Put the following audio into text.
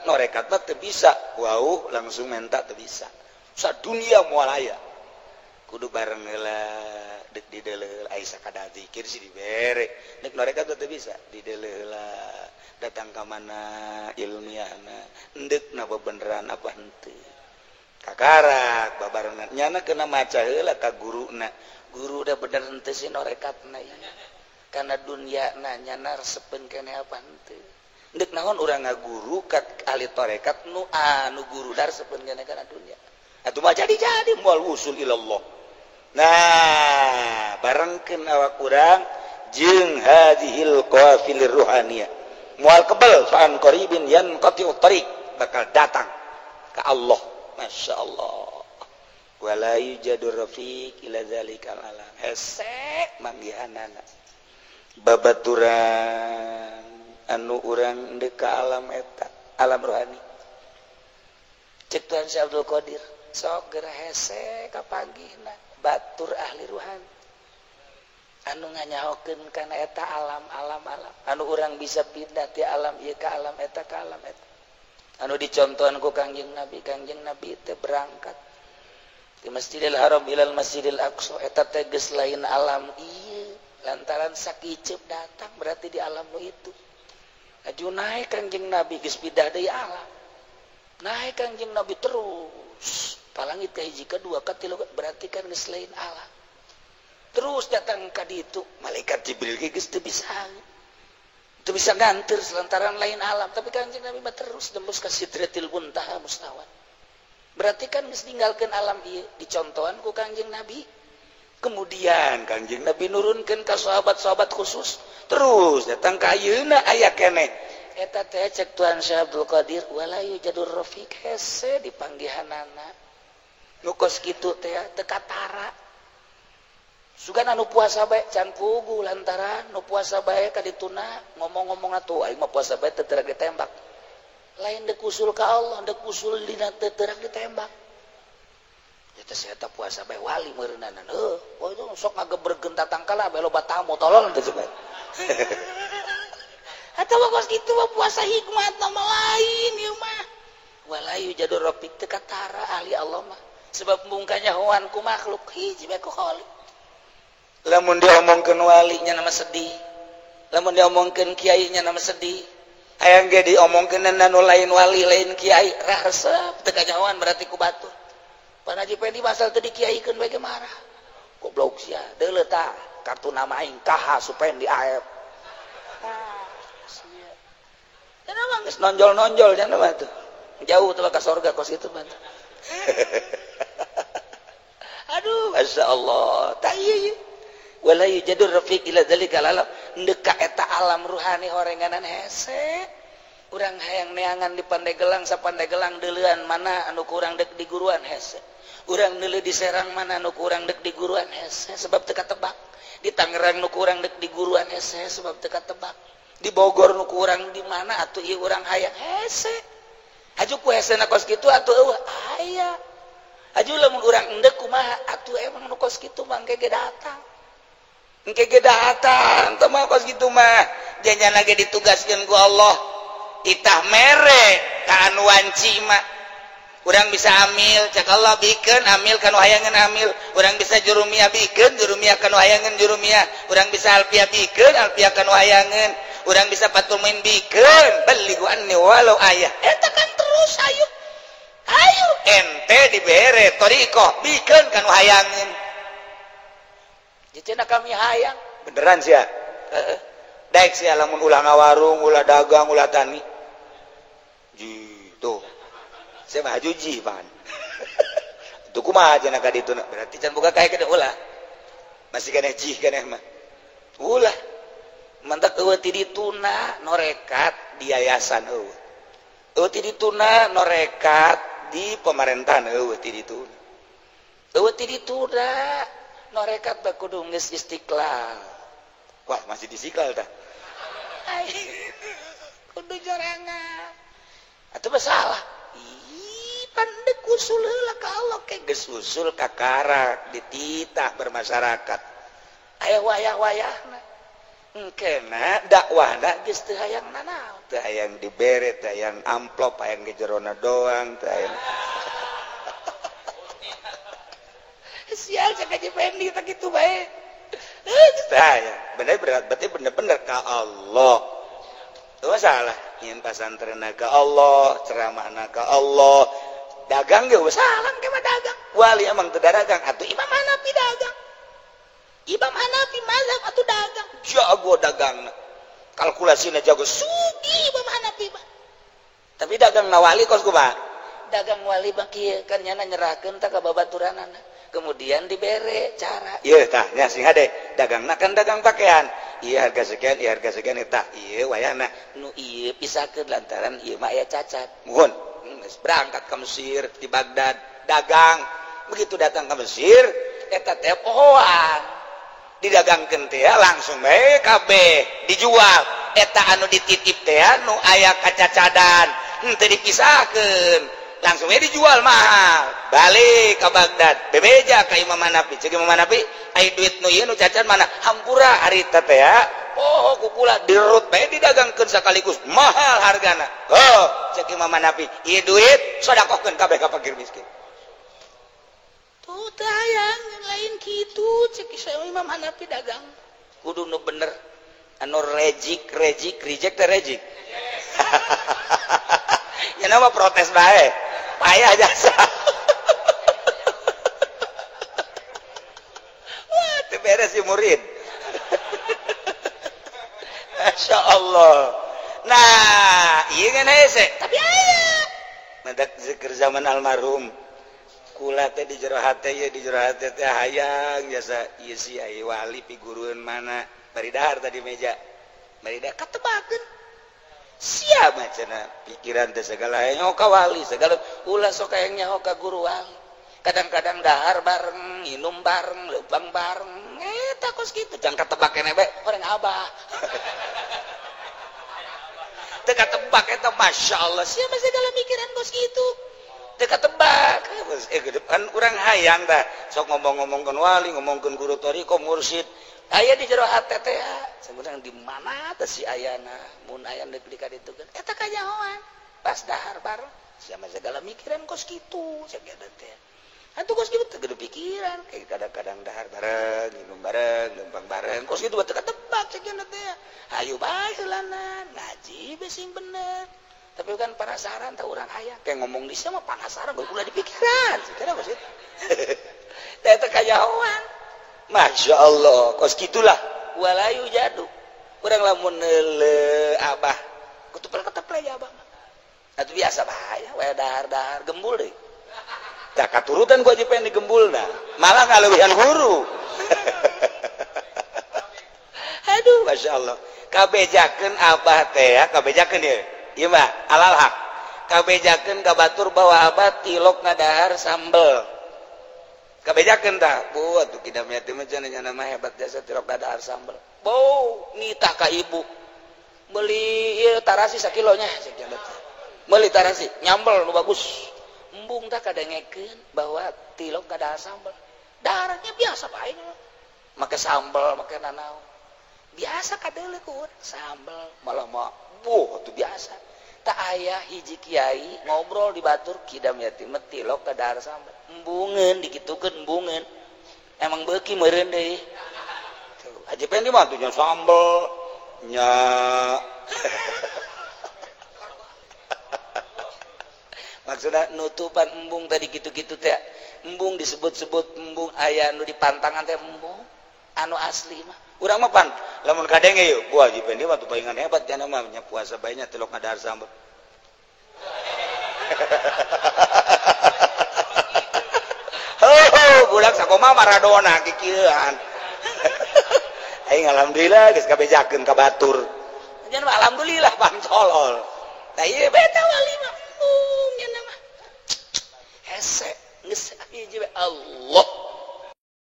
Norekat mah teu bisa wow, langsung menta teu bisa. Sa dunia moal aya, kudu bareng heula, deuk dideuleu ai sakadar zikir sih dibere. Nek norekat teu bisa, dideuleu heula, datang ka mana ilmiahna, endek na beneran apa henteu. Kakarak babarengan nyana kena maca heula ka guruna, guru udah bener henteu sih norekatna ieu karena dunia na nyana resepeun keneh apa henteu. Endek naon urang ngaguru ka ahli tarekat nu anu guru dar resepeun keneh kana dunia, atuh mah jadi-jadi moal wusul ilallah. Nah, barengkeun awak urang jeung hadhil qafilir ruhaniyah, moal kebel. Fa an qaribin yanqati'u tariq, bakal datang ka Allah. Masya Allah, wala yujadu rafiq ila zalikal alam. Hese manggihanana babaturan anu urang deuk ka alam eta, alam rohani. Cek Tuhan Syekh Abdul Qadir, sok geura hese kapanggihna batur ahli ruhani anu nganyahokeun kana eta alam, alam alam anu urang bisa pindah ti alam ieu ka alam eta, ka alam eta anu dicontohan ku Kangjeng Nabi. Kangjeng Nabi teh berangkat di Masjidil Haram ilal Masjidil Aqsa, eta teh geus lain alam ieu, lantaran sakiceup datang berarti di alam nu itu. Aju naik Kangjeng Nabi, geus pindah deui alam, naik Kangjeng Nabi terus palangit ka hiji, kedua, katilu, berarti kan geus lain alam. Terus datang ka ditu, malaikat Jibril ge geus teu bisa, teu bisa nganter lantaran lain alam. Tapi Kangjeng Nabi mah terus tembus ka Sidratil Muntaha mustawan, berarti kan geus ninggalkeun alam ieu, dicontohan ku Kangjeng Nabi. Kemudian Kangjeng Nabi nurunkeun ka sahabat-sahabat khusus, terus datang ka ayeuna aya keneh. Eta teh cek Tuhan Syekh Abdul Qadir, wala yujadur rafiq, hese dipanggihanana nu kos kitu teh, teu katara. Sugan anu puasa bae can pugu, lantaran nu puasa bae ka dituna ngomong-ngomong atuh, aing mah puasa bae teu terak ditembak. Lain dek usul ka Allah, dek usul dina teu terak ditembak. Eta si eta puasa bae wali meureunana. Heuh, oh itu sok ngageberkeun tatangkala bae loba tamu, tolong teh supaya. Atawa kos kitu mah puasa hikmat nama lain ieu mah. Wala yujadur rafiq, teu katara ahli Allah mah. Sebab mungkanya hoan ku makhluk hiji bae ku Khalik. Lamun diomongkeun walinya nama sedih, lamun diomongkeun kiainya nama sedih, hayang ge diomongkeun anu lain wali lain kiai resep, teu kanyahoan berarti ku batur. Pan Haji Pendi masal teu dikiaikeun bae ge marah, goblok sia, deuleu tah kartu nama aing KH Supendi AF. Ah sia cenah mah geus nonjol-nonjol cenah mah tuh jauh tuh ka sorga kos kitu mah. Aduh, masya Allah, tak iya. Wala yujadur rafiq ila dzalikal alam, ndek ka eta alam ruhani horenganan hese. Urang hayang neangan di Pandeglang, sapandeglang deuleuan mana anu kurang dek di guruan, hese. Urang deuleu di Serang mana anu kurang dek di guruan, hese, sebab teu katebak. Di Tangerang nu kurang dek di guruan, hese, sebab teu katebak. Di Bogor nu kurang di mana atuh ieu urang hayang, hese. Haju ku hese na kos kitu atuh eueuh aya. Haju lamun urang endek kumaha atuh, emang nu kos kitu mah engke ge datang. Engke ge datang teh mah kos kitu mah. Jangan lagi ditugaskeun ku Allah. Itah mere ka anu wanci mah. Urang bisa amil, cek Allah bikeun amil kanu hayangeun amil. Urang bisa jurumiyah, bikeun jurumiyah kanu hayangeun jurumiyah. Urang bisa alfiah, bikeun alfiah kanu hayangeun. Urang bisa fathul muin, bikeun. Balighu anni walau ayah. Eta kan terus ayo. Ayo ente dibere thariqah, bikeun kanu hayangeun. Cenah kami hayang beneran sia. Heeh. Daek sia lamun ulah ngawarung, ulah dagang, ulah tani. Ji tuh. Saya mah ji pan. Tuh kumaha cenah ka ditu, berarti can boga kae gede ulah. Masih keneh ji keneh mah. Ulah. Mantak eueuh ti dituna norekat di yayasan eueuh. Eueuh ti dituna norekat di pemerintahan, eueuh ti dituna. Eueuh ti dituna norekat mah kudu geus istiqlal. Wah, masih di Istiqlal tah. Kudu jorangan. Atuh mah salah. Ih, pandek usul heula ka Allah ke geus usul kakarak dititah bermasyarakat. Aya wayah-wayahna. Engkena dakwahna geus teu hayang nanaon. Teu hayang dibere, teu hayang amplop, hayang ge jerona doang, teu hayang. Sial cek Haji Pendi teh kitu bae. Teu hayang. Bener berarti bener-bener ka Allah. Teu masalah nyin pasantrenna ka Allah, ceramahna ka Allah. Dagang ge salah ke mah dagang. Wali emang teu dagang atuh Imam Hanafi dagang. Imam Hanafi mazhab atuh dagang. Jago dagangna. Kalkulasina jago sugih Imam Hanafi mah. Tapi dagang na wali kos kumaha? Dagang wali mah kieu kan nyana nyerahkeun tah ka babaturanana. Kemudian dibere cara. Ieu tah nya sing hade dagangna kan dagang pakaian. Ieu harga sekian, ieu harga sekian tah ieu wayahna nu ieu pisahkeun lantaran ieu mah aya cacat. Muhun berangkat ke Mesir di Baghdad dagang. Begitu datang ke Mesir eta teh pohoan didagangkeun teh langsung bae kabeh dijual. Eta anu dititip teh nu aya kacacadan henteu dipisahkeun langsung bae dijual mahal. Balik ke Baghdad bebeja ka Imam Hanafi. Ceuk Imam Hanafi ai duit nu ieu nu cacat mana hampura harita teh poho kukula dirut bae didagangkeun sekaligus mahal hargana. Oh ceuk Imam Hanafi ieu duit sedekahkeun kabeh ka fakir miskin. Tuh teu hayang lain kitu ceuk Imam Hanafi dagang kudu nu bener anu rejik rejik reject teh rejik. Nya mah protes bae payah jasa. Wah teu beres si murid. Masya Allah. Nah ieu ngan hese tapi aya mendak zikir zaman almarhum kula teh di jero hate ye di jero hate teh hayang jasa ieu si ai wali pigurueun mana bari dahar tadi meja bari dahar katebakeun sia mah cenah pikiran teh segala hayang ka wali segala ulah sok hayang nyaho ka guru wali kadang-kadang dahar bareng minum bareng leumpang bareng eta kos kitu jang katebak keneh bae orang abah. Teu katebak eta masyaallah sia mah segala mikiran kos kitu teu katebak. Kan urang hayang tah sok ngomong-ngomongkeun wali ngomongkeun guru thariqah mursyid aya di jero hate teh sebenarnya di mana teh si ayana mun aya deuk di kaditu kan eta kanyahoan pas dahar bareng sia mah segala mikiran kos kitu cek eta teh. Atuh kos kitu teu gede pikiran kayak kadang-kadang dahar bareng minum bareng lempang bareng kos kitu teu katebak cek eta teh hayu bae heulanan ngaji be sing bener. Tapi kan penasaran tah urang hayang kayak ngomong di sia mah penasaran ulah di pikiran kira kos kitu. Teh teh kanyahoan Masya Allah kos gitulah walayu jadu urang lamun neule abah kutupel keteple ya abah mah atuh biasa bahaya we dahar-dahar gembul deui tah katurutan ku aja pengen digembulna malah ngaleuwihan guru. Aduh Masya Allah kabejakeun abah teh ya kabejakeun ieu ieu mah alal hak kabejakeun ka batur bahwa abah tilok ngadahar sambel kabejakeun tah bu atuh kidam yatim mah cenah nya mah hebat jasa tilok ngadahar sambel bau nitah ka ibu meuli ieu tarasi sakilonya cek jalur meuli tarasi nyambel nu bagus embung tah kadengekeun bahwa tilok ngadahar sambel daharnya biasa bae make sambel make nanaon biasa kadeuleu ku urang sambel malah mah buh atuh biasa tak aya hiji kiai ngobrol di batur kidam yatim tilok ngadahar sambel embungeun dikitukeun embungeun emang beuki meureun deui Haji Pendi mah tuh nya sambel nya. Maksudna nutupan embung tadi gitu-gitu teh embung disebut-sebut embung aya nu dipantangan teh embung anu asli mah urang mah pan lamun kadenge yeuh bu Haji Pendi mah tuh palingan hebat nya mah nya puasa bae nya tilok ngadahar sambel. Heuh budak sakoma Maradona kikieuan. Aing alhamdulillah geus kabejakeun ka batur. Nya mah alhamdulillah bang tolol. Tah ieu beta wali mah nya mah. Hese geus hiji Allah.